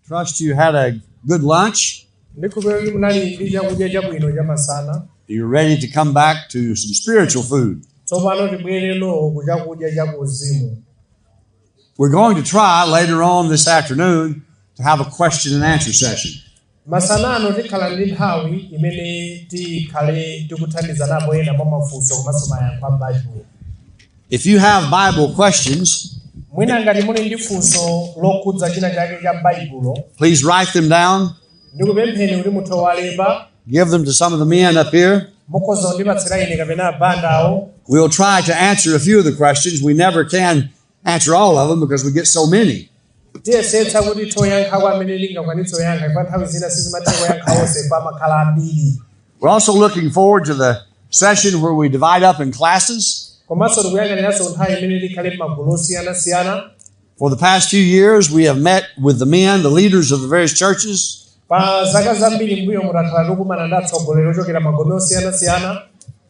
Trust you had a good lunch. Ndikhulupirira kuti munali ndi chakudya chabwino chamasana. You're ready to come back to some spiritual food. Tsopano tibwereno ku chakudya cha kuuzimu. We're going to try later on this afternoon to have a question and answer session. Masanano tikhala ndi nthawi imene tikhale tikuthandizanapo ena mwa mafunso komanso mayankho a m'Baibulo. If you have Bible questions, Mwina ngati muli ndi funso lokhudza china chake cha Baibulo, please write them down. Ndikupempheni kuti muthe kuwalemba. Give them to some of the men up here. Mukhoza kundipatsira ine kapena abandawo. We'll try to answer a few of the questions. We never can answer all of them because we get so many. Tiyesetsa kuti toyankhako amene tingakwanitse kuyankha chifukwa nthawi zina sizimathe kuyankha onse pa makhala ambiri. We're also looking forward to the session where we divide up in classes. Komanso tikuyang'aniranso nthawi imene tikhale m'magulu osiyanasiyana. For the past few years, we have met with the men, the leaders of the various churches, Pa zaka zambiri mbuyo mutakhala tikumana ndi atsogoleri ochokera magome osiyanasiyana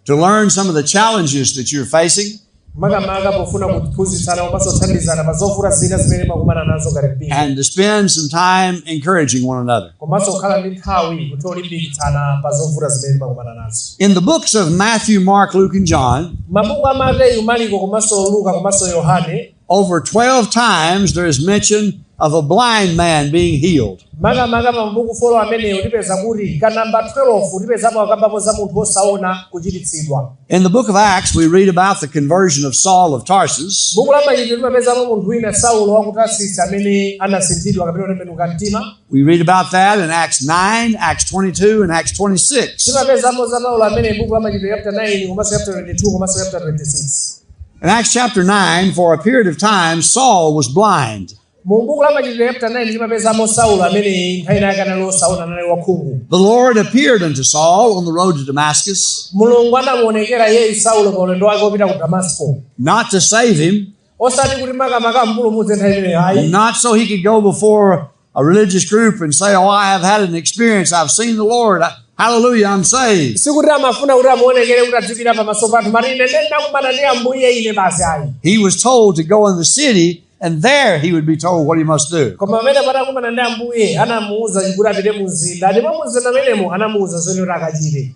to learn some of the challenges that you're facing makamaka pofuna kuphunzitsana komanso kuthandizana pa zovuta zina zimene makumana nazo ngati mpingo and to spend some time encouraging one another. Komanso kukhala ndi nthawi kuti olimbikitsana pa zovuta zimene makumana nazo. In the books of Matthew, Mark, Luke, and John, Mabuku a Mateyu, Mariko komanso Luka komanso Yohane, over 12 times there is mention of a blind man being healed. Makamaka pa mabuku 4 amenewo tipeza kuti kanamba 12 tipezapo akambapo za munthu wosaona kuchiritsidwa. In the book of Acts, we read about the conversion of Saul of Tarsus. Buku la Machitidwe timapezapo munthu wina Saulo wa ku Tarsisi amene anasinthidwa kapena kutembenuka mtima. We read about that in Acts 9, Acts 22, and Acts 26. Timapezamo za Paulo amene buku la Machitidwe chapter 9 komanso chapter 22 komanso chapter 26. In Acts chapter 9, for a period of time, Saul was blind. Mu buku la Machitidwe chapter 9 timapezamo Saulo amene nthawi inake anali osaona, anali wakhungu. The Lord appeared unto Saul on the road to Damascus, Mulungu anamuonekera yeyu Saulo pa ulendo wake wopita ku Damasiko, not to save him, osati kuti makamaka ampulumutse nthawi imeneyo ayi, not so he could go before a religious group and say, "Oh, I have had an experience. I've seen the Lord. Hallelujah, I'm saved." Sikuti amafuna kuti amuonekere kuti adzipita pamaso pathu mati ine ndakumana ndi Ambuye ine basi ayi. He was told to go in the city, and there he would be told what he must do. Koma pamene patakumana ndi Ambuye anamuwuza kuti apite mu mzinda ndipo mu mzinda amenemo anamuwuza zoti akachite.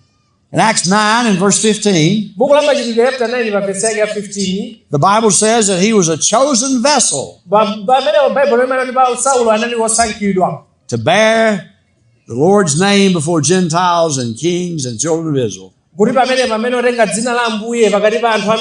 In Acts 9 and verse 15, Buku la Machitidwe chapter 9 pa vesi yake ya 15, the Bible says that he was a chosen vessel pamenepo Baibulo limanena kuti pa Saulo anali wosankhidwa to bear the Lord's name before Gentiles and kings and children of Israel. Kuti pamene pamene otenga dzina la Ambuye pakati pa anthu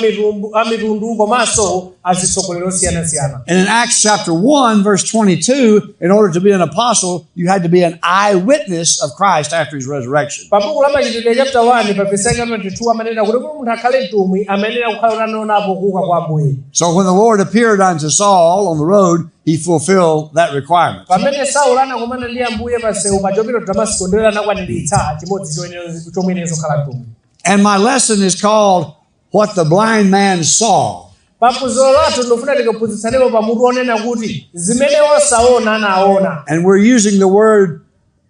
a mitundu komanso azitsogoleri osiyanasiyana. And in Acts chapter 1, verse 22, in order to be an apostle, you had to be an eyewitness of Christ after his resurrection. Pa buku la Machitidwe chapter 1 pa vesi yake ya 22 amanena kuti kuti munthu akhale mtumwi amayenera kukhala kuti anaonapo kuuka kwa Ambuye. So when the Lord appeared unto Saul on the road, he fulfilled that requirement. Pamene Saulo anakumana ndi Ambuye pa msewu paja opita ku Damasiko ndiye anakwaniritsa chimodzi choyenera kukhala mtumwi. And my lesson is called "What the Blind Man Saw." Paphunziro lathu ndofuna tikaphunzitsanepo pamutu onena kuti zimene osaona anaona. And we're using the word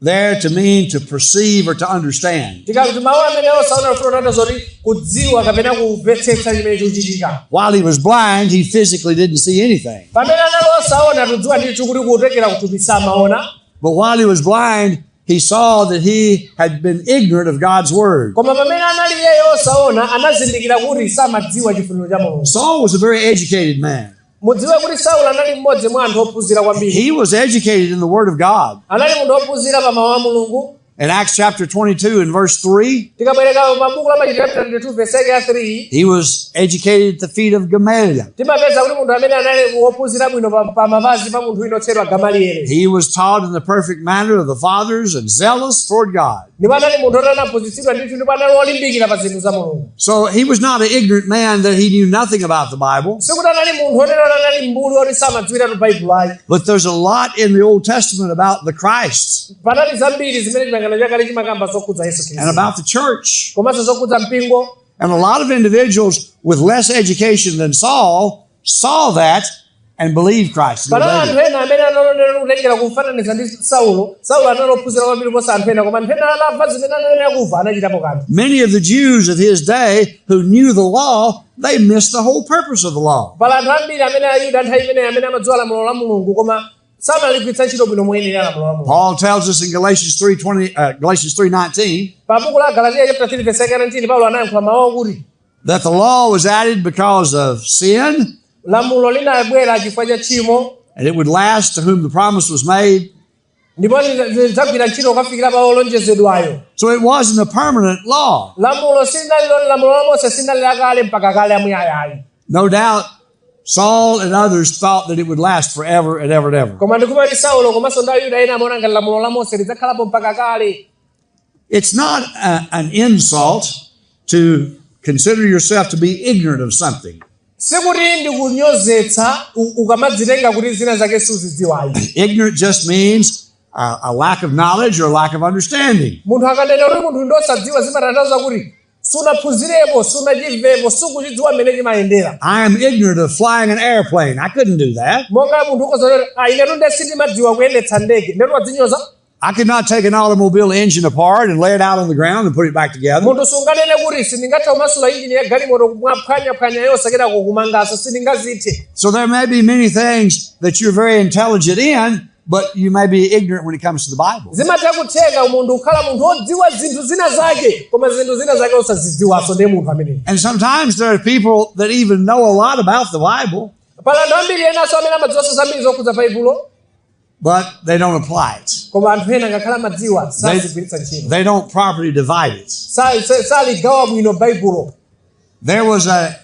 there to mean to perceive or to understand. Tikati mawu amene osaona kufuna kutanthauza kuti kudziwa kapena kumvetsetsa chimene chikuchitika. While he was blind, he physically didn't see anything. Pamene anali osaona tudziwa ndithu kuti kutekera kuthupi samaona. But while he was blind, he saw that he had been ignorant of God's word. Koma pamene anali iyeyo osaona anazindikira kuti samadziwa chifuniro cha Mulungu. Saul was a very educated man. Mudziwe kuti Saulo anali mmodzi mwa anthu ophunzira kwambiri. He was educated in the word of God. Anali munthu ophunzira pa mawu a Mulungu. In Acts chapter 22 and verse 3, Tikabwereka pa buku la Machitidwe chapter 22 verse yake ya 3, he was educated at the feet of Gamaliel. Timapeza kuti munthu amene anali wophunzira bwino pa mapazi pa munthu wina otchedwa Gamalieli. He was taught in the perfect manner of the fathers and zealous toward God. Ndipo anali munthu oti anaphunzitsidwa ndithu ndipo anali wolimbikira pa zinthu za Mulungu. So he was not an ignorant man that he knew nothing about the Bible. Sikuti anali munthu otero anali mbuli oti samadziwiratu Baibulo ayi. But there's a lot in the Old Testament about the Christ Panali zambiri zimene Chipangano Chakale chimakamba zokhudza Yesu and Khristu about the church. Komanso zokhudza mpingo. And a lot of individuals with less education than Saul saw that and believed Christ and Panali obeyed anthu him. ena amene analonera kutengera kumfananiza ndi Saulo. Saulo anali ophunzira kwambiri kuposa anthu ena koma anthu ena anamva zimene ananena kuva anachitapo kanthu. Many of the Jews of his day who knew the law, they missed the whole purpose of the law. Pali anthu ambiri amene Ayuda nthawi imeneyi amene amadziwa lamulo la Mulungu koma Samaligwiritsa ntchito bwino moyenera lamulo la Mulungu. Paul tells us in Galatians 3:20, Galatians 3:19, Pa buku la Galatiya chapter 3 verse 19 Paulo anayankhula mawu akuti that the law was added because of sin, lamulo linabwera chifukwa cha tchimo, and it would last to whom the promise was made. Ndipo lidzagwira ntchito kukafikira pa olonjezedwayo. So it wasn't a permanent law. Lamulo silinali, lamulo la Mose silinali lakale mpaka kale amuyayayi. No doubt Saul and others thought that it would last forever and ever and ever. Koma ndikumati Saulo komanso ndi Ayuda ena amaona ngati lamulo la Mose lidzakhalapo mpaka kale. It's not an insult to consider yourself to be ignorant of something. Sikuti ndikunyozetsa ukamadzitenga kuti zina zake suzidziwayi. Ignorant just means a lack of knowledge or a lack of understanding. Munthu akanena kuti munthu ndosadziwa zimatanthauza kuti sunaphunzirepo, sunachimvepo, sukuchidziwa mmene chimayendera. I am ignorant of flying an airplane. I couldn't do that. Monga munthu ukozanoti ah, inetu nde sindimadziwa kuyendetsa ndege, ndetu wadzinyoza. I could not take an automobile engine apart and lay it out on the ground and put it back together. Munthu sunganene kuti sindingathe kumasula injini ya galimoto mwaphwanyaphwanya yonse kenako kumangaso, sindingazithe. So there may be many things that you're very intelligent in, but you may be ignorant when it comes to the Bible. Zimatha kutheka munthu kukhala munthu wodziwa zinthu zina zake koma zinthu zina zake osazidziwaso, ndiye munthu ameneyo. And sometimes there are people that even know a lot about the Bible, Pala anthu ambiri enanso amene amadziwanso zambiri zokhudza Baibulo, but they don't apply it. Koma anthu ena ngakhala amadziwa sazigwiritsa ntchito. They don't properly divide it. Saligawa bwino Baibulo. There was a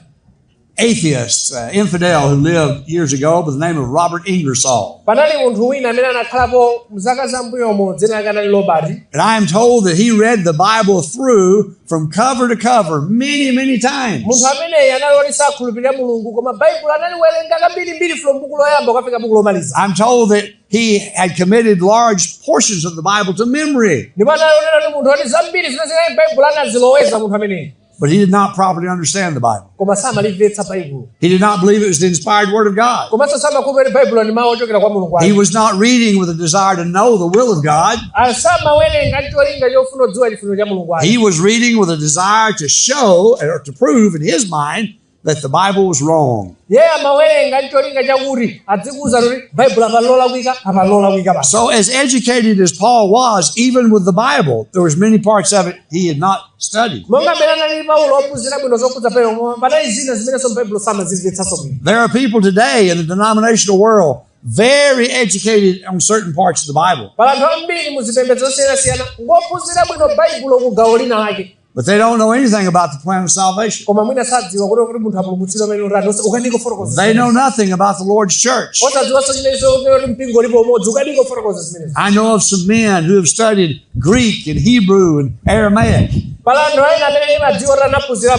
atheist, infidel who lived years ago by the name of Robert Ingersoll. Panali munthu wina amene anakhalapo mzaka zambuyomo dzina lake anali Robert. And I am told that he read the Bible through from cover to cover many, many times. Munthu ameneyi anali woti sakhulupirira Mulungu koma Baibulo analiwerenga kambirimbiri from buku loyamba kukafika buku lomaliza. I'm told that he had committed large portions of the Bible to memory, Ndipo analonera kuti munthu woti zambiri zimene zinali Baibulo anaziloweza munthu ameneyi, but he did not properly understand the Bible. Koma samalimvetsa Baibulo. He did not believe it was the inspired Word of God. Komanso samakhulupirira kuti Baibulo ndi mawu ochokera kwa Mulungu He ake. was not reading with a desire to know the will of God. Samawerenga ndi cholinga chofuna kudziwa chifuniro cha Mulungu ake. He was reading with a desire to show or to prove in his mind that the Bible was wrong. Ye amawerenga ndi cholinga chakuti adzikuwuza kuti Baibulo apa lolakwika, apa lolakwika basi. So as educated as Paul was, even with the Bible, there was many parts of it he had not studied. Monga mmene anali Paulo ophunzira bwino zokhudza Baibulo koma panali zina zimenenso Baibulo samazimvetsanso bwino. There are people today in the denominational world very educated on certain parts of the Bible, Pala anthu ambiri mu zipembedzo zosiyanasiyana ngophunzira bwino Baibulo ku gawo lina lake, but they don't know anything about the plan of salvation. Koma mwina sadziwa kuti munthu apulumutsidwe amene utani ukanika kufotokoza They zimenezo. know nothing about the Lord's church. Osadziwanso chimenezo kuti mpingo ulipo umodzi ukanika kufotokoza zimenezo. I know of some men who have studied Greek and Hebrew and Aramaic, Pala anthu ena amene ndimadziwa kuti anaphunzira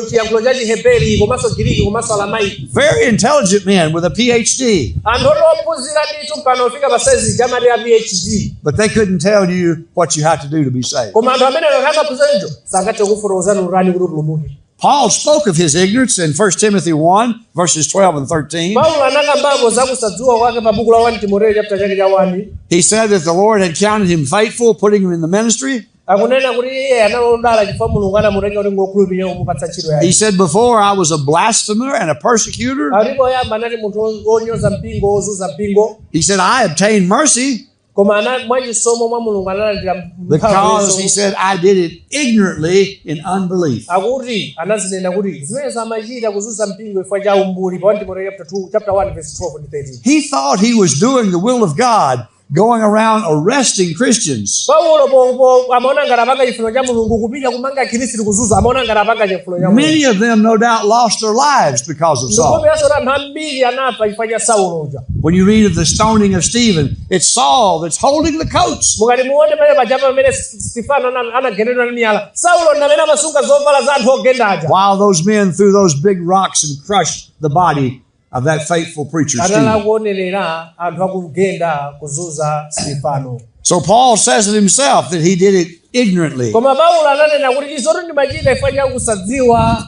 chiyankhulo cha Chiheberi komanso Giriki komanso Alamaiki. Very intelligent men with a PhD, Anthu oti ophunzira ndithu pano ofika pa saizi chamati ya PhD, but they couldn't tell you what you have to do to be saved. Koma anthu amene akakhala amaphunzira icho sangathe kufotokozani utani kuti upulumuke. Paul spoke of his ignorance in 1 Timothy 1, verses 12 and 13. Paulo anakambapo za kusadziwa kwake pa buku la 1 Timoteyo chapter chake cha 1. He said that the Lord had counted him faithful, putting him in the ministry. Akunena kuti iye analodala chifukwa Mulungu anamutenga kuti ngokhulupirira kumupatsa ntchito He yake. said, "Before I was a blasphemer and a persecutor." Alipo oyamba anali munthu onyoza mpingo, ozunza mpingo. He said, "I obtained mercy Koma mwachisomo mwa Mulungu analandira mphamvu because," he yeso. said, "I did it ignorantly in unbelief." Akuti anazinena kuti zimenezo amachita kuzunza mpingo chifukwa cha umbuli pa 1 Timoteyo chapter 2 chapter 1 verse 12 ndi 13. He thought he was doing the will of God, going around arresting Christians. Paulo po amaona ngati apanga chifuniro cha Mulungu kupita kumanga Khristu kuzunza, amaona ngati apanga chifuniro cha Mulungu. Many of them, no doubt, lost their lives because of Saul. Ndikupiranso kuti anthu ambiri anafa chifukwa cha Saulo uja. When you read of the stoning of Stephen, it's Saul that's holding the coats. Mukati muone pamene pajapa pamene Stefano anagendedwa ndi miyala, Saulo ndi amene amasunga zovala za anthu ogenda aja While those men threw those big rocks and crushed the body of that faithful preacher, anali Stephen. akuonerera anthu akugenda kuzunza Stefano. So Paul says it himself that he did it ignorantly. Koma Paulo ananena kuti izotu ndimachita chifukwa cha kusadziwa.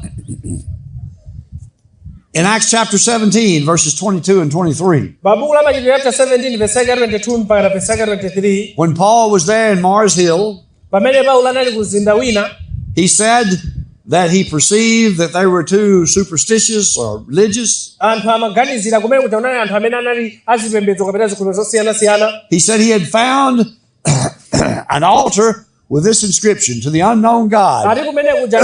In Acts chapter 17, verses 22 and 23, Pa buku la Machitidwe chapter 17 verse yake 22 mpaka verse yake 23, when Paul was there in Mars Hill, pamene Paulo anali ku mzinda wina, he said that he perceived that they were too superstitious or religious. Anthu amaganizira kumene kuti kunali anthu amene anali azipembedzo kapena zikhulupiriro zosiyanasiyana. He said he had found an altar with this inscription, "To the unknown God." Ati kumene kuja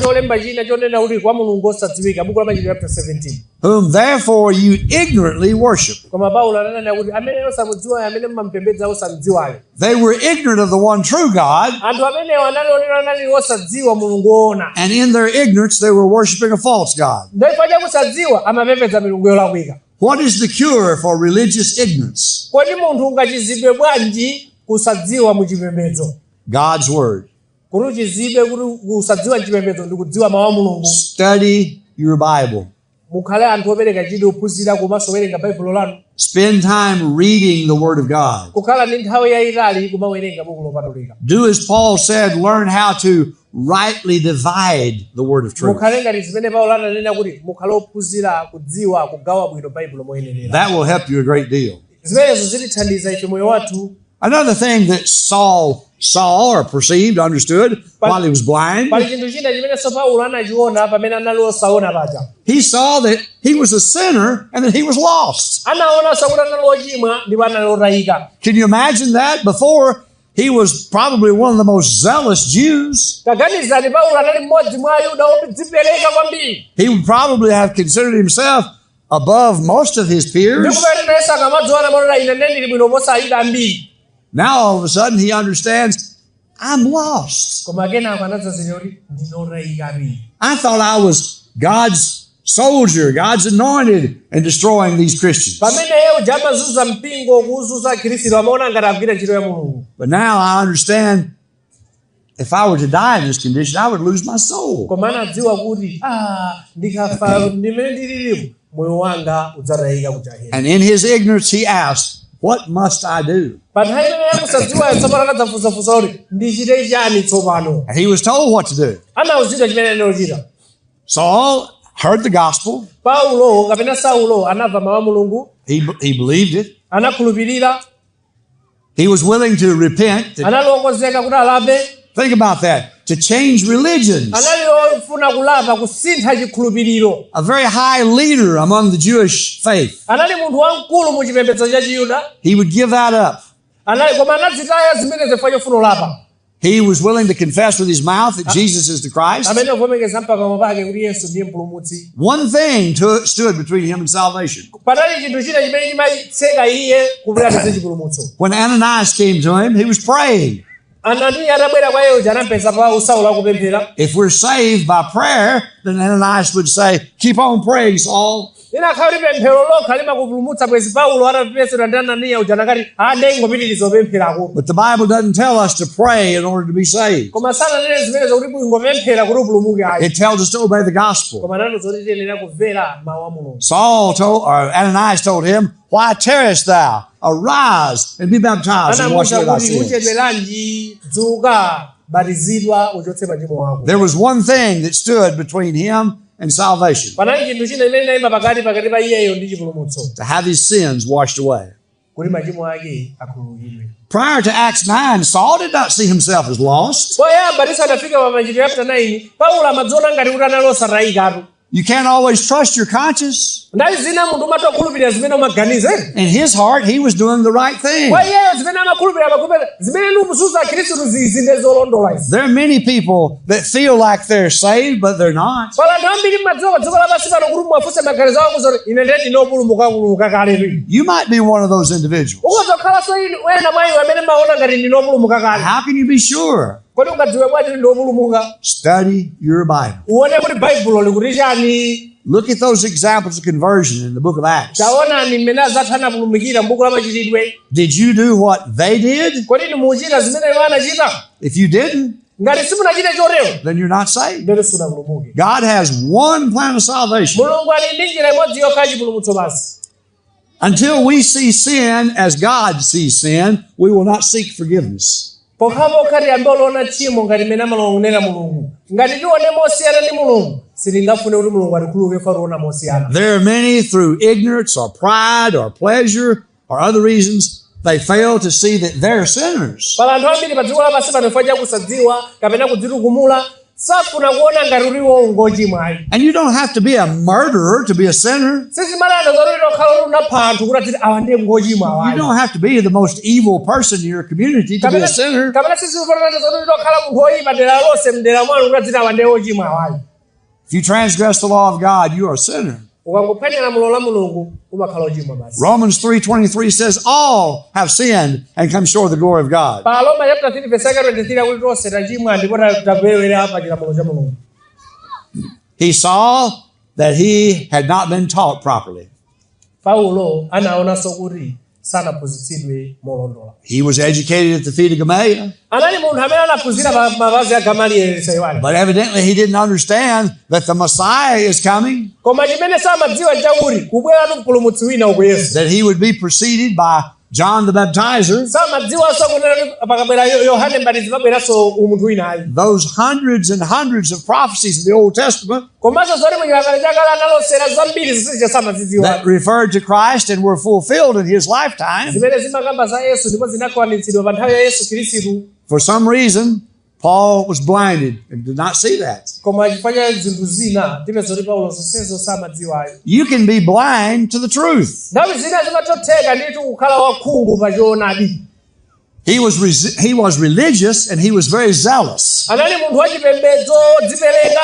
cholemba china chonena kuti kwa Mulungu osadziwika, buku la Machitidwe chapter 17. "Whom therefore you ignorantly worship." Koma Paulo ananena kuti amene osamudziwayo amene mumamupembedza osamdziwayo. They were ignorant of the one true God, Anthu amenewo anali onena anali osadziwa Mulungu woona. And in their ignorance they were worshiping a false God. Ndipo chakusadziwa amapembedza milungu yolakwika. What is the cure for religious ignorance? Kodi munthu ungachizidwe bwanji kusadziwa mu chipembedzo? God's Word. Kuti uchizidwe kuti kusadziwa chipembedzo ndi kudziwa mawu a Mulungu. Study your Bible. Mukhale anthu opereka chidwi kuphunzira komanso kuwerenga Baibulo lanu. Spend time reading the Word of God. Kukhala ndi nthawi yayitali kumawerenga buku lopatulika. Do as Paul said, learn how to rightly divide the word of truth. Mukhale ngati zimene Paulo ananena kuti mukhale ophunzira kudziwa kugawa bwino Baibulo moyenerera. That will help you a great deal. Zimenezo zitithandiza ife moyo wathu. Another thing that Saul saw or perceived, understood while he was blind, Pali chinthu china chimenenso Paulo anachiona pamene anali osaona paja. He saw that he was a sinner and that he was lost. Anaonanso kuti anali ochimwa ndipo anali otayika. Can you imagine that? Before, he was probably one of the most zealous Jews. Taganizani, Paulo anali mmodzi mwa Ayuda odzipereka kwambiri. He would probably have considered himself above most of his peers. Ndikupatira Yesu akamadziwana monena ine ndiye ndili bwino posa Ayuda ambiri. Now, all of a sudden, he understands, "I'm lost." Koma kenako anadzazindikira kuti ndinotayikadi. I thought I was God's soldier, God's anointed, and destroying these Christians. Pamene iye uja amazunza mpingo kuwuzunza akhristu amaona ngati agwira ntchito ya Mulungu. But now I understand, if I were to die in this condition, I would lose my soul. Koma anadziwa kuti ah, ndikafa ndimene ndililimu moyo wanga udzatayika ku jahena. And in his ignorance, he asked, "What must I do?" Pa nthawi imene yakusadziwayo tsopano anadzafunsafunsa kuti ndichite chani tsopano? And he was told what to do. Anawuzidwa chimene anachita. Saul heard the gospel. Paulo kapena Saulo anamva mawu a Mulungu. He believed it. Anakhulupirira. He was willing to repent. Anali okonzeka kuti alape. Think about that. To change religions. Anali ofuna kulapa kusintha chikhulupiriro. A very high leader among the Jewish faith. Anali munthu wamkulu mu chipembedzo cha Chiyuda. He would give that up. Anali koma anadzitaya zimene chifukwa chofuna kulapa. He was willing to confess with his mouth that Jesus is the Christ. Amene avomereza mpakamwa pake kuti Yesu ndiye mpulumutsi. One thing stood between him and salvation. Panali chinthu china chimene chimatseka iye kuti apeze chipulumutso. When Ananias came to him, he was praying. Ananiya atabwera kwa iye uja anampeza pa Saulo akupemphera. If we're saved by prayer, then Ananias would say, "Keep on praying, Saul." Inakhala kuti pemphero lokha limakupulumutsa bwezi Paulo atapezedwa ndi Ananiya uja anakati ande ingopitiriza kupempherako. But the Bible doesn't tell us to pray in order to be saved. Koma sananene zimenezo kuti ingopemphera kuti upulumuke ayi. It tells us to obey the gospel. Koma anatiuza kuti tiyenera kumvera mawu a Mulungu. Saul told, or Ananias told him, "Why tarriest thou? Arise and be baptized and wash Anamuwuza away thy kuti sins." uchedweranji dzuka batizidwa uchotse machimo ako. There was one thing that stood between him and salvation: Panali chinthu china imene inayima pakati pakati pa iyeyo ndi chipulumutso. To have his sins washed away. Kuti machimo ake akhululukidwe. Prior to Acts 9, Saul did not see himself as lost. Poyamba tisanafike pa Machitidwe chapter 9 Paulo amadziona ngati kuti anali osatayikatu. You can't always trust your conscience. Nthawi zina munthu umatha kukhulupirira zimene umaganiza ere. In his heart, he was doing the right thing. Kwa iyeyo zimene amakhulupirira amakhulupirira zimene ndikuzunza akhristu zizi ndi zolondola izi. There are many people that feel like they're saved, but they're not. Pala anthu ambiri mmadziwa pa dziko lapansi pano kuti mwafunse maganizo awo kuzoti ine ndiye ndinopulumuka pulumuka kaletu. You might be one of those individuals. Ukuzokhalanso inu ena mwa iwo amene maona ngati ndinopulumuka kale. How can you be sure? Kodi ungadziwe bwanji kuti ndiwopulumuka? Study your Bible. Uone kuti Baibulo likuti chani. Look at those examples of conversion in the book of Acts. Taonani mmene azathu anapulumukira m'buku la Machitidwe. Did you do what they did? Kodi inu muchita zimene iwo anachita? If you didn't, Ngati simunachite chotero, then you're not saved. ndere sunapulumuke. God has one plan of salvation. Mulungu ali ndi njira imodzi yokha yachipulumutso basi. Until we see sin as God sees sin, we will not seek forgiveness. Pokhapokha tiyambe kuliona tchimo ngati mmene amalionera Mulungu ngati tione mosiyana ndi Mulungu sitingafune kuti Mulungu atikhululuke fa tiona mosiyana. There are many, through ignorance or pride or pleasure or other reasons, they fail to see that they're sinners. Pala anthu ambiri pa dziko lapansi pano chifukwa cha kusadziwa kapena kudzitukumula Safuna kuona ngati uliwo ngochimwa ayi. And you don't have to be a murderer to be a sinner. Sizimalana zoti tokhala kuti unapha anthu kuti atiti awa ndiye ngochimwa You awayi. don't have to be the most evil person in your community to be a sinner. Kapena sizifanana zoti tokhala munthu woyipa dera lonse mdera mwanu kuti atiti awa ndiye wochimwa awayi. If you transgress the law of God, you are a sinner. Ukangophwanya lamulo la Mulungu umakhala ochimwa basi. Romans 3:23 says all have sinned and come short of the glory of God. Pa Roma chapter 3 verse 23 akuti tonse tachimwa ndipo taperewera pa chilamulo cha Mulungu. He saw that he had not been taught properly. Paulo anaonanso kuti sanaphunzitsidwe molondola. He was educated at the feet of Gamaliel, Anali munthu amene anaphunzira pa mapazi a Gamalieli saiwale. but evidently he didn't understand that the Messiah is coming, Koma chimene samadziwa nchakuti kubweratu mpulumutsi wina uku Yesu. that he would be preceded by John the Baptizer. Samadziwanso kunena kuti pakabwera Yohane Mbatizi pabweranso umunthu wina ayi. Those hundreds and hundreds of prophecies in the Old Testament Komanso zoti mu Chipangano Chakale analosera zambiri zisija samazidziwa. that referred to Christ and were fulfilled in his lifetime. Zimene zimakamba za Yesu ndipo zinakwaniritsidwa pa nthawi ya Yesu Khristu. For some reason, Paul was blinded and did not see that. Koma chifukwa cha zinthu zina tipeza kuti Paulo zonsezo samadziwayo. You can be blind to the truth. Nthawi zina zimathotheka ndithu kukhala wakhungu pa choonadi. He was religious and he was very zealous. Anali munthu wachipembedzo wodzipereka.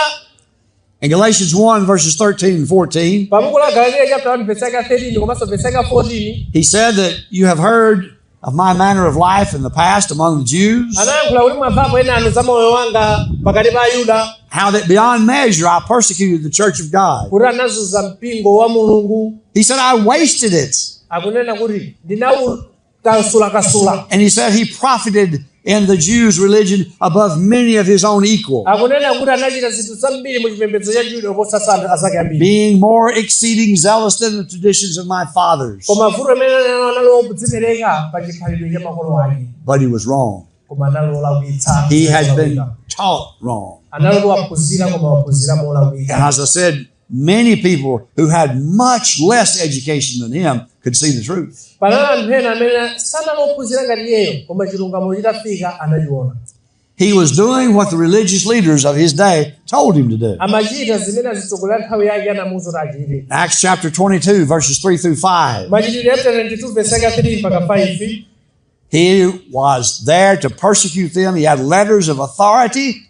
In Galatians 1 verses 13 and 14, Pa buku la Galatiya chapter 1 verse 13 komanso verse 14, he said that you have heard of my manner of life in the past among the Jews, anayankhula kuti mwamvapo ena anu za moyo wanga pakati pa Ayuda, how that beyond measure I persecuted the church of God. kuti anazunza mpingo wa Mulungu. He said, I wasted it. Akunena kuti ndinawukasulakasula. And he said he profited in the Jews' religion above many of his own equal, Akunena kuti anachita zinthu zambiri mu chipembedzo cha Juda kuposa anthu azake ambiri, being more exceeding zealous than the traditions of my fathers. koma vuto limene anali wodzipereka pa chikhalidwe cha makolo ake. But he was wrong. Koma anali olakwitsa. He had been taught wrong. Anali waphunzira koma waphunzira And molakwika. as I said, many people who had much less education than him could see the truth. Panali anthu ena amene sanali ophunzira ngati iyeyo koma chilungamo chitafika anachiona. He was doing what the religious leaders of his day told him to do. Amachita zimene azitsogolera nthawi yake anamuwuza kuti achite. Acts chapter 22, verses 3 through 5. Machitidwe chapter 22 verse 3 mpaka 5. He was there to persecute them. He had letters of authority.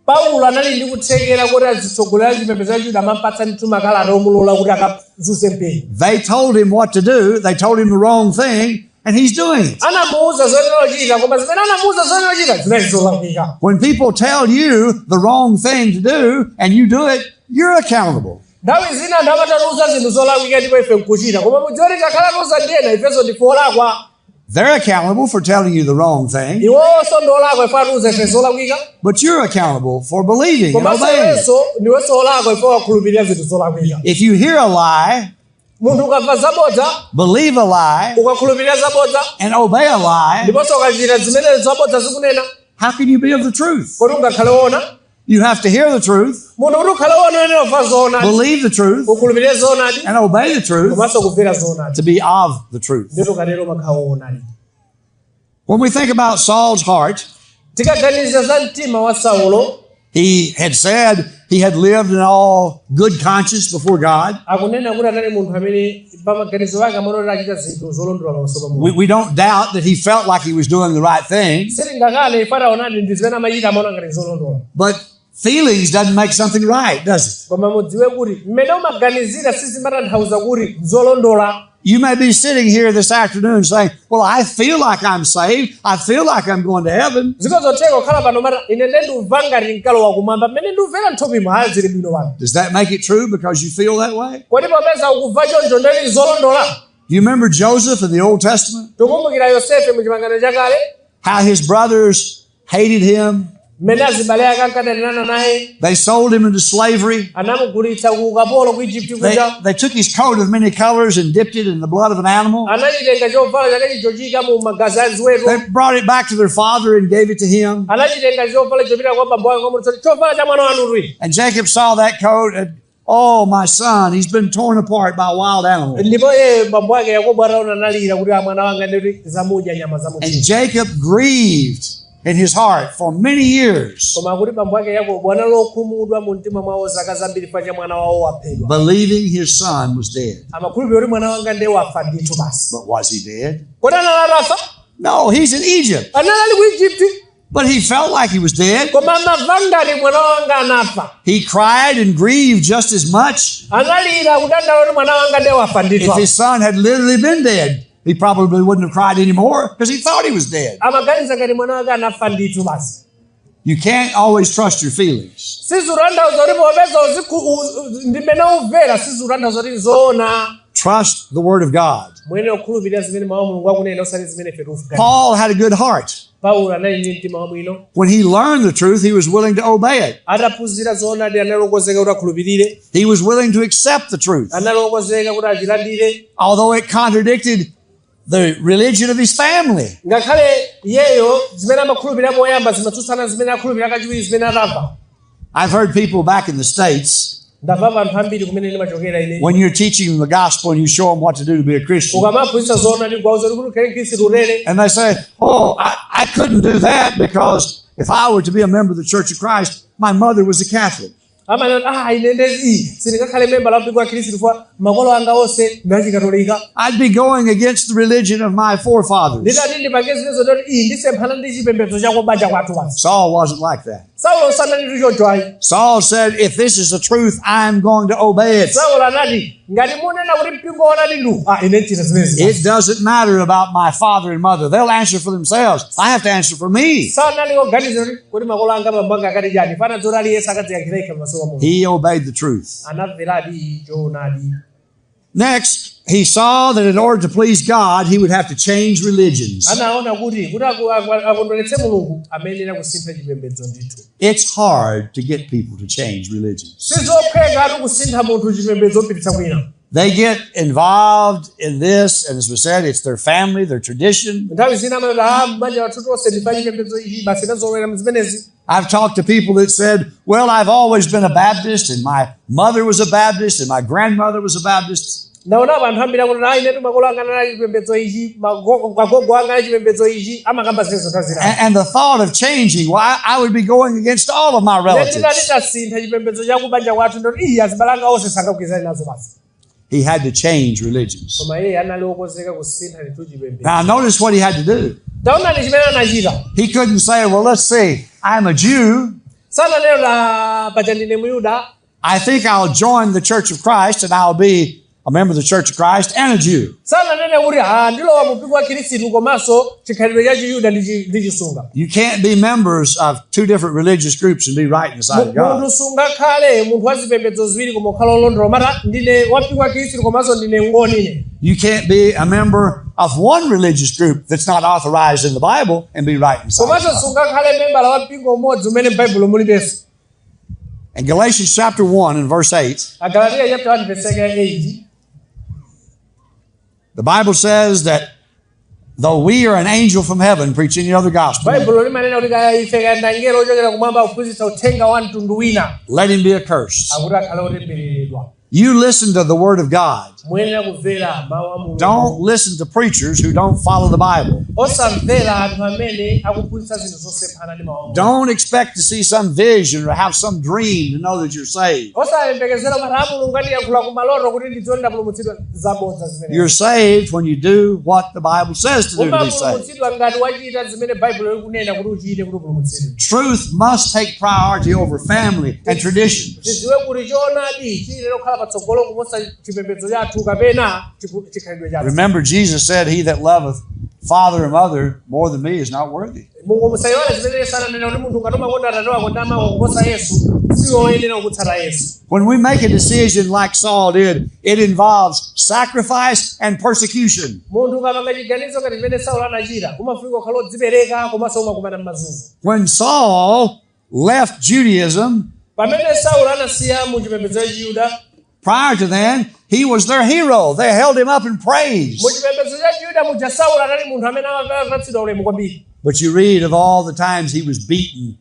Paulo anali ndi kuthekera kuti azitsogolera chipembedzo cha Juda amampatsa ndithu makalata omulola kuti akazunze mpingo. They told him what to do. They told him the wrong thing, and he's doing it. Anamuwuza zoyenera kuchita koma zimene anamuwuza zoyenera kuchita zinali zolakwika. When people tell you the wrong thing to do and you do it, you're accountable. Nthawi zina anthu amatatiuza zinthu zolakwika ndipo ife nkuchita koma mudziwe kuti takhala tiuza ndiyena ifenso ndife olakwa. They're accountable for telling you the wrong thing, Iwonso ndi olakwa ife atiuza ife zolakwika, but you're accountable for believing and komanso obeying. iwenso ndiwenso olakwa ife wakhulupirira zinthu zolakwika. If you hear a lie, Munthu ukamva zabodza, believe a lie, ukakhulupirira zabodza, and obey a lie, ndiponso ukachita zimene zabodza zikunena, how can you be of the truth? kodi ungakhale woona? You have to hear the truth, Munthu kuti ukhale woona uyenera kumva zoonadi, believe the truth, ukhulupirire zoonadi, and obey the truth komanso kumvera zoonadi, to be of the truth. ndipo ukatero umakhala woonadi. When we think about Saul's heart, Tikaganiza za mtima wa Saulo, he had said he had lived in all good conscience before God. akunena kuti anali munthu amene pamaganizo ake amaona kuti achita zinthu zolondola pamaso pa Mulungu. We don't doubt that he felt like he was doing the right thing, Sitingakane ife ataonadi ndi zimene amachita amaona ngati zolondola. but feelings doesn't make something right, does it? Koma mudziwe kuti mmene umaganizira sizimatanthauza kuti zolondola. You may be sitting here this afternoon saying, well, I feel like I'm saved. I feel like I'm going to heaven. Zikozotheka kukhala pano mata ine nde ndiumva ngati nkalowa kumwamba mmene ndiumvera mthupimo aya zili bwino pano. Does that make it true because you feel that way? Kodi popeza ukumva choncho ndeti zolondola? Do you remember Joseph in the Old Testament? Tikumbukira Yosefe mu Chipangano Chakale, How his brothers hated him. mmene azibale ake ankadanirana naye. They sold him into slavery. Anamugulitsa ku ukapolo ku Egypt kuja. They took his coat of many colors and dipped it in the blood of an animal. Anachitenga chovala chake chichochika mu magazi a ziweto. They brought it back to their father and gave it to him. Anachitenga chovala chopita kwa bambo ake kwamutsa chovala cha mwana wanu twi. And Jacob saw that coat and, oh, my son, he's been torn apart by wild animals. Ndipo iye bambo ake Yakobo ataona analira kuti mwana wanga ndikuti zamudya nyama And zamutchire. Jacob grieved. in his heart for many years, Koma akuti bambo ake Yakobo anali okhumudwa mu mtima mwawo zaka zambiri pacha mwana wawo waphedwa. Believing his son was dead. Amakhulupirira kuti mwana wanga ndiye wafa ndithu basi. But was he dead? Kodi anali atafa? No, he's in Egypt. Anali ali ku Egypt. But he felt like he was dead. Koma amamva ngati mwana wanga anafa. He cried and grieved just as much. Analira kudandaula kuti mwana wanga ndiye wafa ndithu. If his son had literally been dead, he probably wouldn't have cried anymore because he thought he was dead. Amaganiza ngati mwana wake anafa ndithu basi. You can't always trust your feelings. Sizutanthauza kuti popeza ndimene umvera sizutanthauza kuti zoona. Trust the Word of God. Muyenera kukhulupirira zimene mawu a Mulungu akunena osati zimene ife tikuganiza. Paul had a good heart. Paulo anali ndi mtima wabwino. When he learned the truth, he was willing to obey it. Ataphunzira zoonadi anali okonzeka kuti akhulupirire. He was willing to accept the truth, Anali okonzeka kuti achilandire. Although it contradicted the religion of his family. Ngakhale iyeyo zimene amakhulupirira poyamba zimatsutsana zimene akhulupirira kachiwiri zimene atamva. I've heard people back in the States, Ndamvapo anthu ambiri kumene ndimachokera ine, when you're teaching them the gospel and you show them what to do to be a Christian, ukamaphunzitsa zoonadi kuwauza kuti ukhale mkhristu utere, and they say, "Oh, I couldn't do that because if I were to be a member of the Church of Christ, my mother was a Catholic." Amanena ah ine ndezi sindingakhale memba la mpingo wa khristu chifukwa makolo anga onse ndi achikatolika. I'd be going against the religion of my forefathers. Nditati ndipange zimenezo ndoti iyi ndisemphana ndi chipembedzo chako banja kwathu basi. Saul wasn't like that. Saulo sanali choncho ayi. Saul said, "If this is the truth, I'm going to obey it." Saulo anati ngati munena kuti mpingo woonadi ndu ah ine nchita zimenezi. It doesn't matter about my father and mother. They'll answer for themselves. I have to answer for me. Sanali oganiza kuti kuti makolo anga bambo anga akati chani fana zoti aliyense akadziyankhira yekha pamaso pa Mulungu. He obeyed the truth. Anamveradi choonadi. Next, he saw that in order to please God, he would have to change religions. Anaona kuti kuti akondweretse Mulungu amayenera kusintha chipembedzo ndithu. It's hard to get people to change religions. Sizophwekatu kusintha munthu chipembedzo kupititsa kwina. They get involved in this, and as we said, it's their family, their tradition. Nthawi zina amati ah banja lathu tonse ndife chipembedzo ichi basi tazolowera zimenezi. I've talked to people that said, "Well, I've always been a Baptist, and my mother was a Baptist, and my grandmother was a Baptist." Ndaonapo anthu ambiri akuti ah inetu makolo anga anali chipembedzo ichi agogo anga anali chipembedzo ichi amakamba zimenezo nthawi zina. And the thought of changing, well, I would be going against all of my nditati relatives. tasintha chipembedzo chakubanja kwathu ndoti iyi azibale anga onse sangagwirizane nazo basi. He had to change religions. Koma iye anali wokonzeka kusintha ndithu chipembedzo. Now, notice what he had to do. Taonani chimene anachita. He couldn't say, "Well, let's see, I'm a Jew. Sananena la paja ndine muyuda. I think I'll join the Church of Christ and I'll be a member of the Church of Christ and a Jew." Sananene kuti ah ndilowa mu mpingo wa khristu komanso chikhalidwe cha chiyuda ndichisunga. You can't be members of two different religious groups and be right in the sight of God. Munthu sungakhale munthu wa zipembedzo ziwiri koma ukhala olondola mata ndine wa mpingo wa khristu komanso ndine ngoni ine. You can't be a member of one religious group that's not authorized in the Bible and be right in the sight of Komanso God. sungakhale membala wa mpingo umodzi umene m'baibulo mulibenso. In Galatians chapter 1 and verse 8, Agalatiya chapter 1 verse yake 8, the Bible says that though we are an angel from heaven preaching any other gospel, baibulo limanena kuti kaya ife kaya ndi angelo ochokera kumwamba kuphunzitsa uthenga wa mtundu wina, let him be accursed. Akuti akhale otembereredwa. You listen to the Word of God. Muyenera kumvera mawu a Mulungu. Don't listen to preachers who don't follow the Bible. Osamvera anthu amene akuphunzitsa zinthu zosemphana ndi mawu a Mulungu. Don't expect to see some vision or have some dream to know that you're saved. Osayembekezera kuti a Mulungu andiyankhula kumaloto kuti ndidzione ndapulumutsidwa zabodza zimenezi. You're saved when you do what the Bible says to do to be saved. Umapulumutsidwa ngati wachita zimene baibulo likunena kuti uchite kuti upulumutsidwe. Truth must take priority over family and traditions. Tidziwe kuti choonadi chiyenera kukhala patsogolo kuposa chipembedzo chathu kapena chikhalidwe chathu. Remember, Jesus said, "He that loveth father or mother more than me is not worthy." Mungu musayiwale zimene Yesu ananena kuti munthu ngati umakonda atate wako ndi amako kuposa Yesu siwoyenera kutsata Yesu. When we make a decision like Saul did, it involves sacrifice and persecution. Munthu ukapanga chiganizo ngati chimene Saulo anachita umafunika kukhala odzipereka komanso umakumana m'mazunzo. When Saul left Judaism, Pamene Saulo anasiya mu chipembedzo cha Chiyuda, prior to then, he was their hero. They held him up in praise. Mu chipembedzo cha Chiyuda muja Saulo anali munthu amene amapatsidwa ulemu kwambiri. But you read of all the times he was beaten,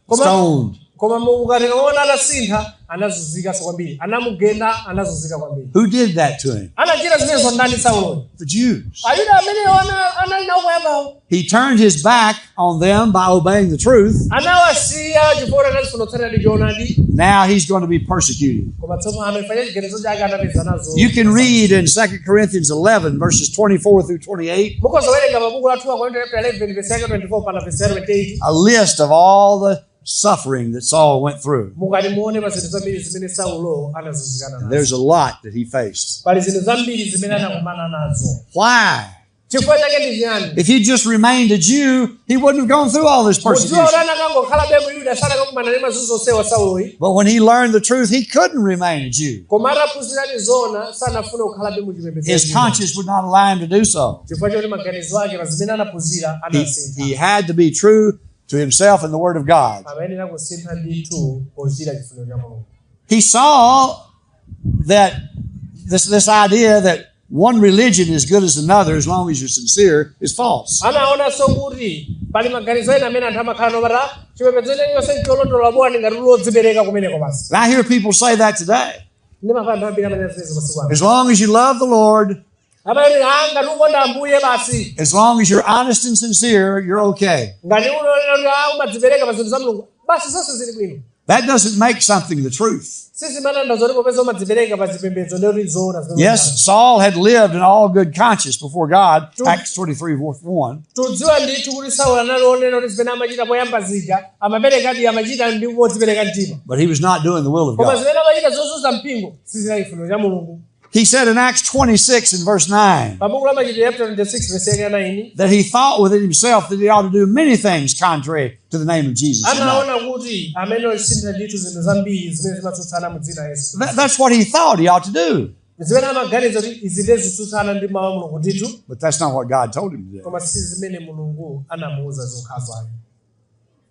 Koma- stoned. Koma mukaona atasintha anazunzikanso kwambiri, anamugenda, anazunzika kwambiri. Who did that to him? Anachita zimenezo ndani Sauloyo? The Jews. Ayuda amenewo anali nawo poyambawo. He turned his back on them by obeying the truth. Anawasiya chifukwa anazifuna kutsatira choonadi. Now he's going to be persecuted. Koma tsopano ifanya chiganizo chake anapeza nazo. You can read in 2 Corinthians 11, verses 24 through 28, Mukhoza kuwerenga mabuku la 2 Korinto chapter 11 verse yake 24 pana verse yake 28. a list of all the suffering that Saul went through. Mukati muone pa zinthu zambiri zimene Saulo anazunzikana nazo. There's a lot that he faced. Pali zinthu zambiri zimene anakumana nazo. Why? Chifukwa chake ndi chiyani? If he just remained a Jew, he wouldn't have gone through all this Mudziwa kuti persecution. anakangokhalabe Muyuda sanakakumana ndi mazunzo onsewa Sauloyi. But when he learned the truth, he couldn't remain a Jew. Koma ataphunziradi zona sanafune kukhalabe mu chipembedzo His cha Chiyuda. conscience would not allow him to do so. Chifukwa choti maganizo ake pa zimene anaphunzira anasintha. He had to be true to himself and the Word of God. Amayenera kusintha ndithu pochita chifuniro cha Mulungu. He saw that this idea that one religion is good as another as long as you're sincere is false. Anaonanso kuti pali maganizo ena amene anthu amakhala nomata chipembedzo chiliyonse cholondola bwani ngati lodzipereka kumeneko basi. And I hear people say that today. Ndimamva anthu ambiri amanena zimenezo masiku ano. As long as you love the Lord, Amati ngati ukonda Ambuye basi, as long as you're honest and sincere, you're okay. ngati unonena kuti umadzipereka pa zinthu za Mulungu basi, zonse zili bwino. That doesn't make something the truth. Sizimatanthauza kuti popeza umadzipereka pa zipembedzo ndiye kuti zoona zimene. Yes, Saul had lived in all good conscience before God, Acts 23:1. Tudziwa ndithu kuti Saulo anali onena kuti zimene amachita poyamba zija amaperekadi, amachita ndi modzipereka mtima. But he was not doing the will of Koma God. zimene amachita zozunza mpingo sizinali chifuniro cha Mulungu. He said in Acts 26 and verse 9 Pa buku la Machitidwe chapter 26 verse yake ya 9 that he thought within himself that he ought to do many things contrary to the name of Jesus. Anaona kuti amene osintha ndithu zinthu zambiri zimene zimatsutsana mu dzina la Yesu. That's what he thought he ought to do. Zimene amaganiza kuti izi ndiye zitsutsana ndi mawu a Mulungu ndithu. But that's not what God told him to do. Koma si zimene Mulungu anamuwuza zokhazo ayi.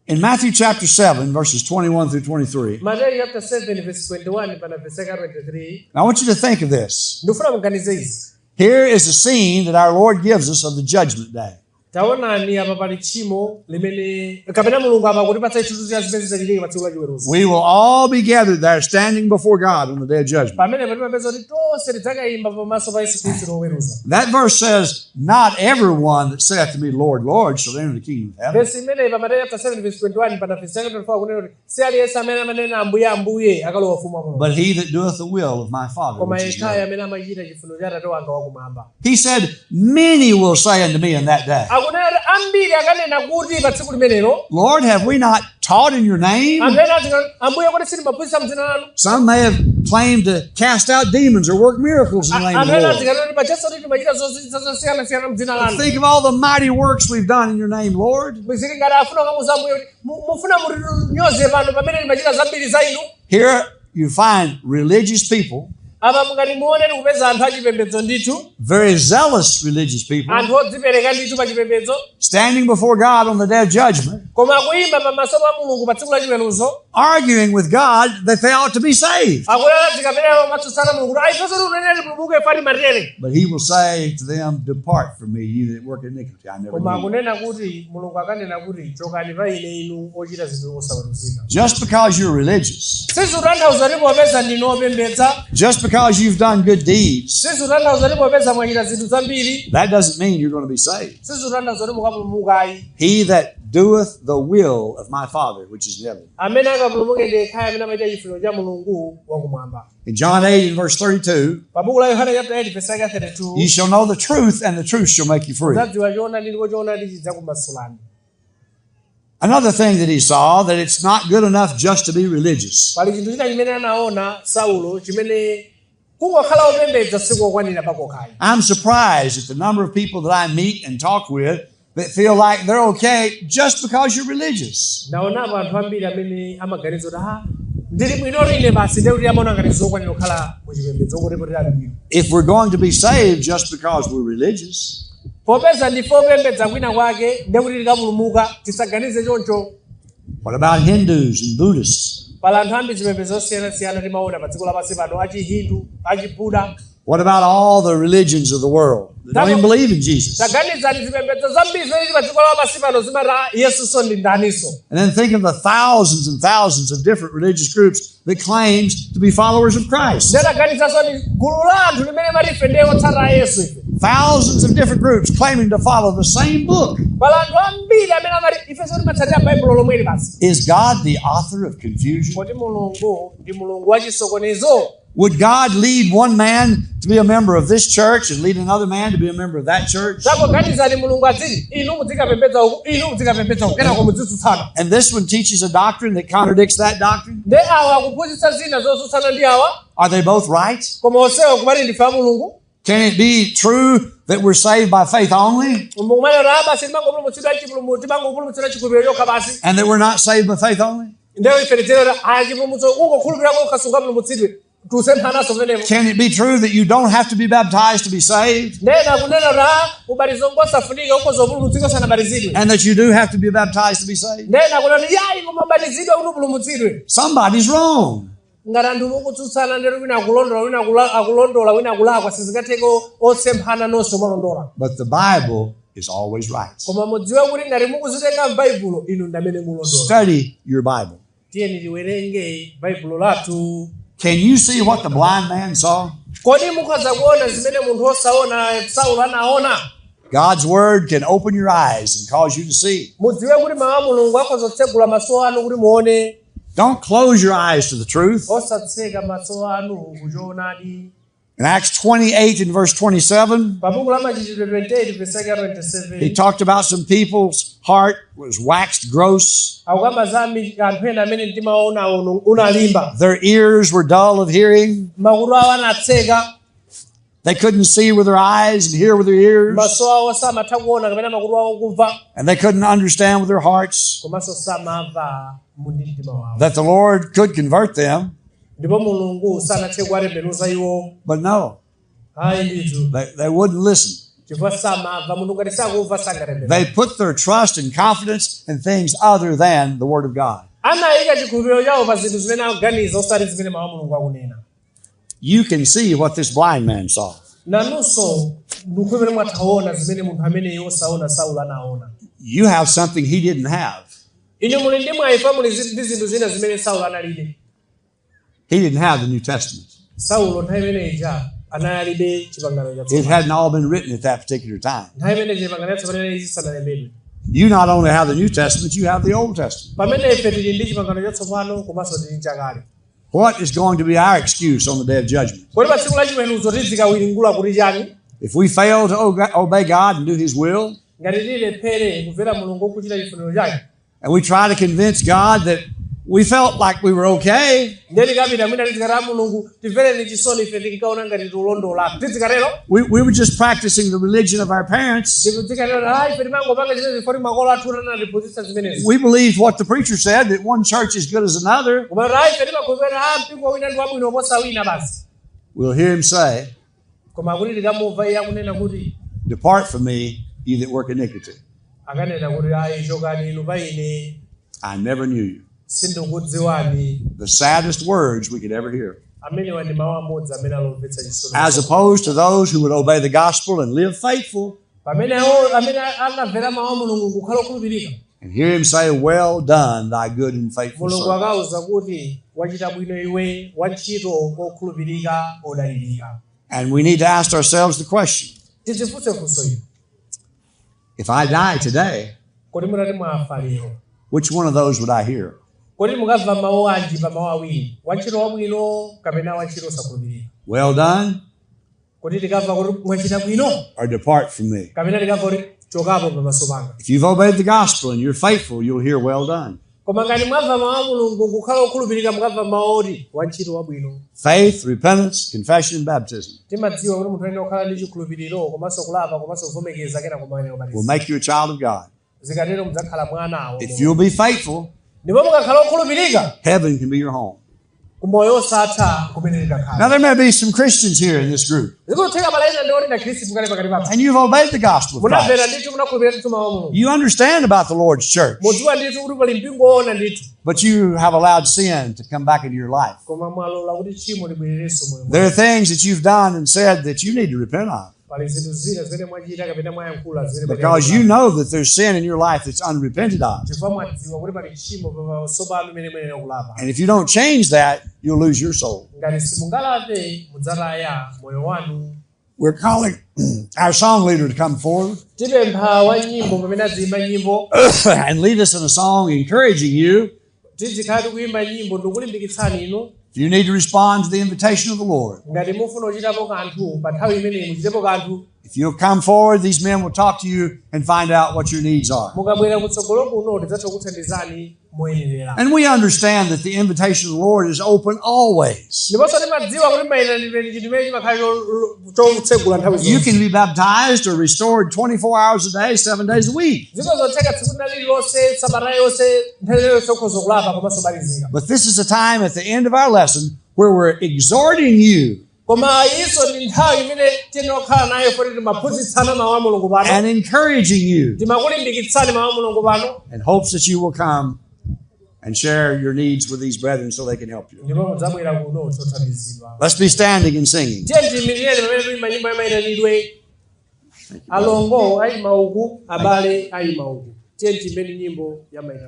In Matthew chapter 7, verses 21 through 23, Mateyu chapter 7 verse 21 pana verse yake 23. I want you to think of this. Ndikufuna muganize izi. Here is a scene that our Lord gives us of the judgment day. Taonani apa pali tchimo limene kapena Mulungu apa kutipatsa chithunzi cha zimene zidzachitika pa tsiku la chiweruzo. We will all be gathered there standing before God on the day of judgment. Pamene timapeza kuti tonse tidzakayima pamaso pa Yesu Khristu loweruza. That verse says, "Not everyone that saith to me, Lord, Lord, shall enter the kingdom of heaven." Vesi imeneyi pa Mateyu chapter 7 verse 21 pana verse yake 24 kunena kuti si aliyense amene amanena Ambuye, Ambuye akalowa ufumu wa Mulungu, But he that doeth the will of my Father koma which is in yekhayo heaven. amene amachita chifuniro cha Atate wanga wakumwamba. He said, "Many will say unto me in that day, Akunena kuti ambiri akanena kuti pa tsiku limenelo, Lord, have we not taught in your name?" Anthu ena azikati, Ambuye, kodi sitimaphunzitsa mdzina lanu? Some may have claimed to cast out demons or work miracles in the name of Anthu the ena Lord. azikati kuti pachaso kuti timachita zozizwitsa zosiyanasiyana mdzina lanu. Think of all the mighty works we've done in your name, Lord. Zili ngati afuna kukamuuza Ambuye kuti mufuna mutinyoze pano pamene timachita zambiri za inu. Here you find religious people, Apa mukati muone tikupeza anthu achipembedzo ndithu, very zealous religious people, anthu odzipereka ndithu pa chipembedzo, standing before God on the day of judgment, koma akuyima pamaso pa Mulungu pa tsiku la chiweruzo, arguing with God that they ought to be saved. Akunena zikapena matsutsana Mulungu kuti ayi, tonse tikunenera tipulumuke fati matere. But he will say to them, "Depart from me, you that work iniquity. I never Koma knew you." akunena kuti Mulungu akanena kuti chokani pa ine inu ochita zinthu osaweruzika. Just because you're religious, Sizikutanthauza kuti popeza ndinu opembedza, just because you've done good deeds, sizikutanthauza kuti popeza mwachita zinthu zambiri, that doesn't mean you're going to be saved. Sizikutanthauza kuti mukapulumuka ayi. He that doeth the will of my Father which is in heaven. Amene akapulumuke ndi yekhayo amene amachita chifuniro cha Mulungu wakumwamba. In John 8 and verse 32, Pa buku la Yohane chapter 8 verse yake 32, "Ye shall know the truth, and the truth shall make you free." Mudzadziwa choonadi ndipo choonadi chidzakumasulani. Another thing that he saw, that it's not good enough just to be religious. Pali chinthu china chimene anaona Saulo chimene kungokhala opembedza sikokwanira pakokhayi. I'm surprised at the number of people that I meet and talk with that feel like they're okay just because you're religious. Ndaonapo anthu ambiri amene amaganiza kuti ah, ndili bwino ine basi, ndiye kuti amaona ngati zokwanira kukhala muchipembedzo kuti kuti ali bwino. If we're going to be saved just because we're religious, Popeza ndife opembedza kwina kwake ndiye kuti tikapulumuka, tisaganize choncho. What about Hindus and Buddhists? Pali anthu ambiri zipembedzo zosiyanasiyana timaona pa dziko lapansi pano, achihindu, achibuda. What about all the religions of the world that don't even believe in Jesus. Taganizani zipembedzo zambiri zimene zili pa dziko lapansi pano zimati "Ah, Yesunso ndi ndaniso?" And then think of the thousands and thousands of different religious groups that claims to be followers of Christ. Ndetaganizanso ndi gulu la anthu limene mati ife ndiye otsata a Yesu ife. Thousands of different groups claiming to follow the same book. Pali anthu ambiri amene amati ifenso timatsatira baibulo lomweli basi. Is God the author of confusion? Kodi Mulungu ndi Mulungu wachisokonezo? Would God lead one man to be a member of this church and lead another man to be a member of that church? Takuganizani Mulungu adziti inu muzikapembedza uku, inu muzikapembedza uku, kenako muzitsutsana. And this one teaches a doctrine that contradicts that doctrine? Nde awa akuphunzitsa zina zotsutsana ndi awa. Are they both right? Koma onsewa kumati ndife a Mulungu. Can it be true that we're saved by faith only Mukumanena basi timangopulumutsidwa chipulumutso, timangopulumutsidwa chikhulupiriro chokha basi. and that we're not saved by faith only? Ndeyo ife tidzero aya chipulumutso ungokhulupirira kokha sungapulumutsidwe tusemphanaso pamenepo. Can it be true that you don't have to be baptized to be saved Ndena kunena kuti ah, ubatizo ngosafunika ukhoza kupulumutsidwa usanabatizidwe. and that you do have to be baptized to be saved? Ndena kunena kuti yayi koma ubatizidwe kuti upulumutsidwe. Somebody's wrong. Ngati anthu mukutsutsana ndero wina akulondola wina akulondola wina akulakwa sizingatheke osemphana nonse umalondola. But the Bible is always right. Koma mudziwe kuti ngati mukuzitenga m'Baibulo inu ndamene mulondola. Study your Bible. Tiyeni tiwerenge Baibulo lathu. Can you see what the blind man saw? Kodi mukhoza kuona zimene munthu osaona Saulo anaona? God's word can open your eyes and cause you to see. Mudziwe kuti mawu a Mulungu akhoza kutsegula maso anu kuti muone. Don't close your eyes to the truth. Osatseka maso anu kuchoonadi. In Acts 28 and verse 27, Pa buku la Machitidwe 28 verse yake ya he 27 talked about some people's heart was waxed gross. Akukamba za anthu ena amene mtima wawo unalimba. Their ears were dull of hearing. Makutu awo anatseka. They couldn't see with their eyes and hear with their ears. Maso awo samatha kuona kapena makutu awo kumva. And they couldn't understand with their hearts Komanso samamva mundi mtima wawo. that the Lord could convert them. Ndipo Mulungu sanathe kuwatembenuza iwo. But no, Ayi ndithu. they wouldn't listen. Chifukwa samamva munthu ngati sakumva sangatembenuze. They put their trust and confidence in things other than the Word of God. Anayika chikhulupiriro chawo pa zinthu zimene akuganiza osati zimene mawu a Mulungu akunena. You can see what this blind man saw. Nanunso ndikukhulupirira mwathaona zimene munthu amene osaona Saulo anaona. You have something he didn't have. Inu muli ndi mwayi muli ndi zinthu zina zimene Saulo analibe. He didn't have the New Testament. Saulo nthawi imene ija analibe chipangano It chatsopano. hadn't all been written at that particular time. Nthawi imene chipangano chatsopano inali chisanalembedwe. You not only have the New Testament, you have the Old Testament. Pamene ife tili ndi chipangano chatsopano komanso tili ndi chakale. What is going to be our excuse on the day of judgment? Kodi pa tsiku la chiweruzo tizikawiringula kuti chani? If we fail to obey God and do His will, Ngati tilephere kumvera Mulungu kuchita chifuniro chake, and we try to convince God that we felt like we were okay, ndiye tikapita mwina tizikati a Mulungu timvereni chisoni ife tinkaona ngati tikulondola tizikatero. We were just practicing the religion of our parents. Tizikatero ah ife timangopanga zimene zifoti makolo athu anatiphunzitsa zimenezi. We believed what the preacher said, that one church is good as another. Koma ah ife timakhulupirira ah mpingo wina ndi wabwino kuposa wina basi. We'll hear him say, Koma kuti tikamumva iye akunena kuti, "Depart from me, ye that work iniquity. Akanena kuti ayi chokani inu pa ine. I never knew you." Sindikudziwani. The saddest words we could ever hear. Amenewa ndi mawu amodzi amene alomvetsa chisoni. As opposed to those who would obey the gospel and live faithful Pamene awo amene anamvera mawu a Mulungu kukhala okhulupirika, and hear him say, "Well done, thy good and faithful Mulungu servant." akauza kuti wachita bwino iwe wantchito okhulupirika odalirika. And we need to ask ourselves the question, Tidzifunse funso ili. if I die today, Kodi mutati mwafa lero, which one of those would I hear? Kodi mukamva mawu anji pa mawu awiri, wantchito wabwino kapena wantchito osakhulupirika? Well done, Kodi tikamva kuti mwachita bwino or depart from me? kapena tikamva kuti chokapo pamaso panga? If you've obeyed the gospel and you're faithful, you'll hear well done. Koma ngati mwamva mawu a Mulungu kukhala okhulupirika mukamva mawu oti wantchito wabwino. Faith, repentance, confession, and baptism Timadziwa kuti munthu ayenera kukhala ndi chikhulupiriro komanso kulapa komanso kuvomekeza kena kumayenera will kubatiza. make you a child of God. Zikatero mudzakhala mwana wa If Mulungu. you'll be faithful, Ndipo mukakhala okhulupirika, heaven can be your home. kumoyo osatha kumene tikakhala. Now, there may be some Christians here in this group, Zikutheka pala ena ndi oti na Khristu kale pakati pathu. and you've obeyed the gospel of Munamvera Christ. ndithu munakhulupirira ndithu mawu a Mulungu. You understand about the Lord's church, Mudziwa ndithu kuti pali mpingo woona ndithu. but you have allowed sin to come back into your life. Koma mwalola kuti tchimo libwererenso moyo mwanu. There are things that you've done and said that you need to repent of. Pali zinthu zina zimene mwachita kapena mwayankhula zimene Because you know that there's sin in your life that's unrepented of. Chifukwa mwadziwa kuti pali tchimo pamaso panu limene muyenera kulapa. And if you don't change that, you'll lose your soul. Ngati simungalape, mudzataya moyo wanu. We're calling our song leader to come forward Tipempha wa nyimbo pamene aziyimba nyimbo and lead us in a song encouraging you. Tizikhala tikuyimba nyimbo ndikulimbikitsani inu. If you need to respond to the invitation of the Lord, Ngati mufuna kuchitapo kanthu pa nthawi imeneyi, muchitepo kanthu. if you'll come forward, these men will talk to you and find out what your needs are. Mukabwera kutsogolo kuno, tidzatha kukuthandizani moyenerera. And we understand that the invitation of the Lord is open always. Ndiponso timadziwa kuti mayitanidwe ndi chinthu chimene chimakhala chotsegula nthawi You zonse. can be baptized or restored 24 hours a day, 7 days a week. Ziko zotheka tsiku lililonse, sabata yonse, nthawi yonse ukhoza kulapa komanso kubatizika. But this is a time at the end of our lesson where we're exhorting you Koma iso ndi nthawi imene tiyenera kukhala nayo poti timaphunzitsana mawu a Mulungu pano and encouraging you timakulimbikitsani mawu a Mulungu pano in hopes that you will come and share your needs with these brethren so they can help you. Ndipo mudzabwera kuno tothandizidwa. Let's be standing and singing. Tiye tiyimirireni pamene tuyimba nyimbo yamayitanidwe. Alongo ayima uku, abale ayima uku. Tiye tiyimbeni nyimbo yamayitanidwe.